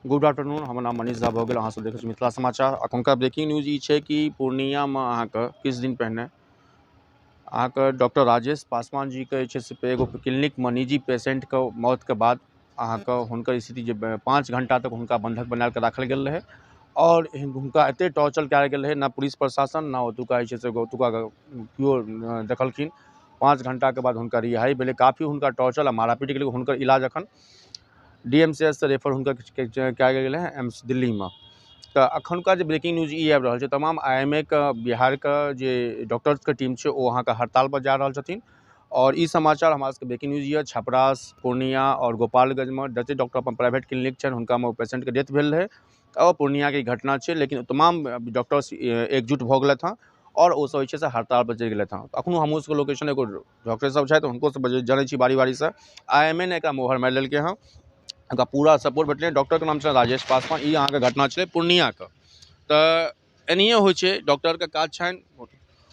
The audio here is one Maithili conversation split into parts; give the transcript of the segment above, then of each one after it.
गुड आफ्टरनून, हमर नाम मनीष झा भऽ गेल। अहाँ सब देखै छी मिथिला समाचार। अखुनका ब्रेकिंग न्यूज ई छै कि पूर्णियामे अहाँके किछु दिन पहिने अहाँके डॉक्टर राजेश पासवान जीके जे छै से एगो क्लिनिकमे निजी पेशेंटके मौतके बाद अहाँके हुनकर स्थिति जे 5 घंटा तक हुनका बंधक बना कऽ राखल गेल रहै और हुनका एते टॉर्चर कयल गेल रहै, ना पुलिस प्रशासन ना ओतुका जे छै से ओतुका केओ देखलखिन। 5 घंटाके बाद हुनका रिहाई भेलै। काफी हुनका टॉर्चर आ मारापीट गेलै। हुनकर इलाज अखन DMCH से रेफर हुनकर कयल गेलै हँ एम्स दिल्लीमे। तऽ अखुनका जे ब्रेकिंग न्यूज ई आबि रहल छै, तमाम IMA के बिहारके जे डॉक्टर्सके टीम छै ओ अहाँके हड़ताल पर जा रहल छथिन। और ई समाचार हमरा सबके ब्रेकिंग न्यूज यऽ, छपरा, पूर्णिया और गोपालगंजमे जते डॉक्टर अपन प्राइवेट क्लिनिक छनि हुनकामे पेशेंटके डेथ भेल रहै और पूर्णियाके ई घटना छै। लेकिन तमाम डॉक्टर्स एकजुट भऽ गेलथि हँ और ओ सब जे छै से हड़ताल पर चलि गेलथि हँ। अखनो हमरो सबके लोकेशन एगो डॉक्टर सब छथि, हुनको सब जनै छी बारी बारीसँ। IMA ने एकरा मोहर मारि लेलकै हँ, हुनका पूरा सपोर्ट भेटलै। डॉक्टरके नाम छलै राजेश पासवान। ई अहाँके घटना छलै पूर्णियाके। तऽ एनाहिए होइ छै, डॉक्टरके काज छनि,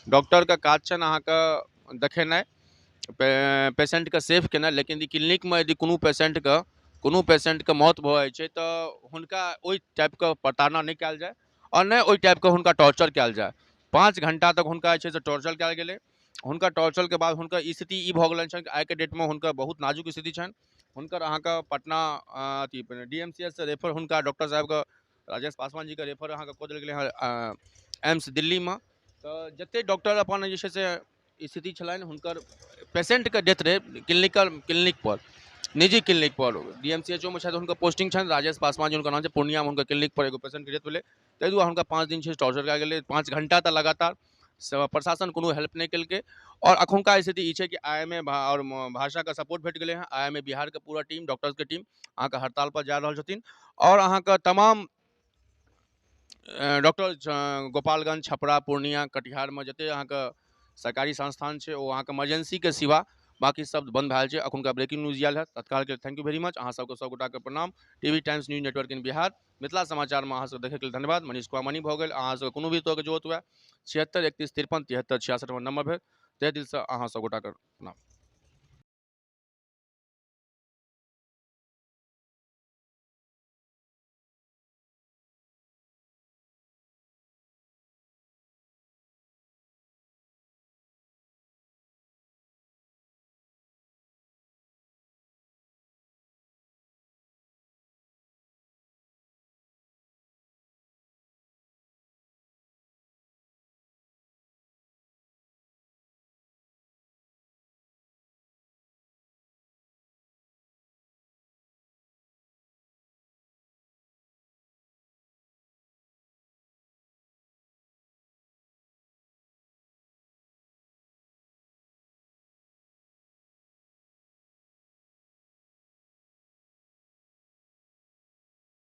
डॉक्टरके काज छनि अहाँके देखेनाइ, पेशेंटके सेफ केनाइ। लेकिन ई क्लिनिकमे यदि कोनो पेशेंटके मौत भऽ जाइ छै तऽ हुनका ओहि टाइपके प्रताड़ना नहि कयल जाय और नहि ओहि टाइपके हुनका टॉर्चर कयल जाय। 5 घंटा तक हुनका जे छै से टॉर्चर कयल गेलै। हुनका टॉर्चरके बाद हुनकर स्थिति ई भऽ गेलनि छनि कि आइके डेटमे हुनकर बहुत नाजुक स्थिति छनि। हुनकर अहाँके पटना अथी DMCH से रेफर हुनका डॉक्टर साहबके राजेश पासवान जीके रेफर अहाँके कऽ देल गेलै हँ एम्स दिल्लीमे। तऽ जते डॉक्टर अपन जे छै से स्थिति छलनि हुनकर पेशेंटके डेथ रहै क्लिनिक पर, निजी क्लिनिक पर। DMCH मे छथि, हुनकर पोस्टिंग छनि, राजेश पासवान जी हुनकर नाम छै। पूर्णियामे हुनकर क्लिनिक पर एगो पेशेंटके डेथ भेलै, ताहि दुआरे हुनका 5 दिन छै टॉर्चर कयल गेलै। 5 घंटा तक लगातार प्रशासन कोनो हेल्प नहि केलकै। और अखुनका स्थिति ई छै कि IMA और भाषाके सपोर्ट भेट गेलै हँ। IMA बिहारके पूरा टीम, डॉक्टर्सके टीम अहाँके हड़ताल पर जा रहल छथिन। और अहाँके तमाम डॉक्टर गोपालगंज, छपरा, पूर्णिया, कटिहारमे जते अहाँके सरकारी संस्थान छै ओ अहाँके इमरजेंसीके सिवा बाकी सब बंद भए छै। अखुनका ब्रेकिंग न्यूज आयल है। तत्कालके thank you very much. अहाँ सबके सब गोटाके प्रणाम। TV Times news network in Bihar Mithila समाचारमे अहाँ सब देखैके लेल धन्यवाद। मनीष कुमार मनी भऽ गेल। अहाँ सबके कोनो भी तरहके जरूरत हुए 76 31 53 73 66 नंबर भेल। तहे दिलसँ अहाँ सब गोटाके प्रणाम।